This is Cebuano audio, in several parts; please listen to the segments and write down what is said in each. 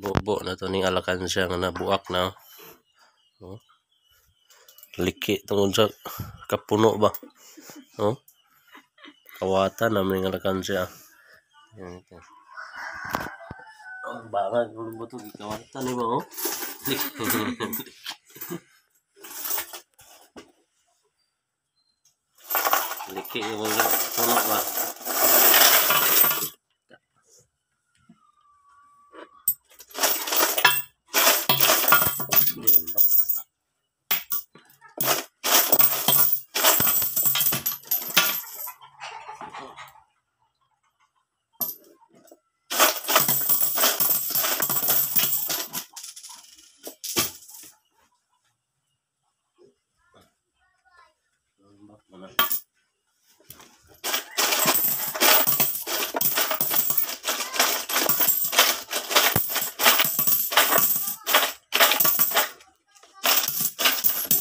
Bubo na to ning alakansya nga nabuak na. Oh. Liki tungod sa kapuno ba. Oh. Kawatan naman ning alakansya. Yan ito. Ang bangag ng buto gikawatan ni ba oh. Liki yung mga puno ba.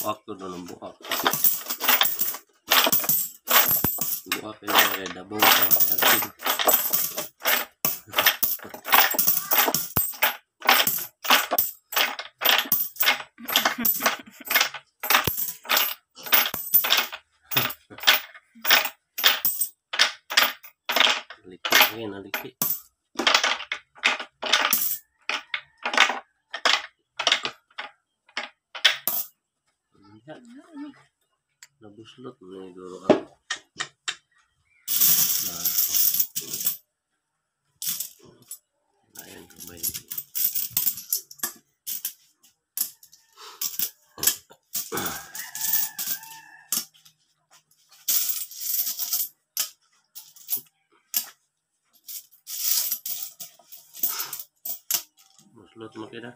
Buak to doon ang buak. Buak yun kaya dabong ka. Liki ngayon, liki. Nabuslot na yung duro ka. Ayan, kamay. Buslot mo kita.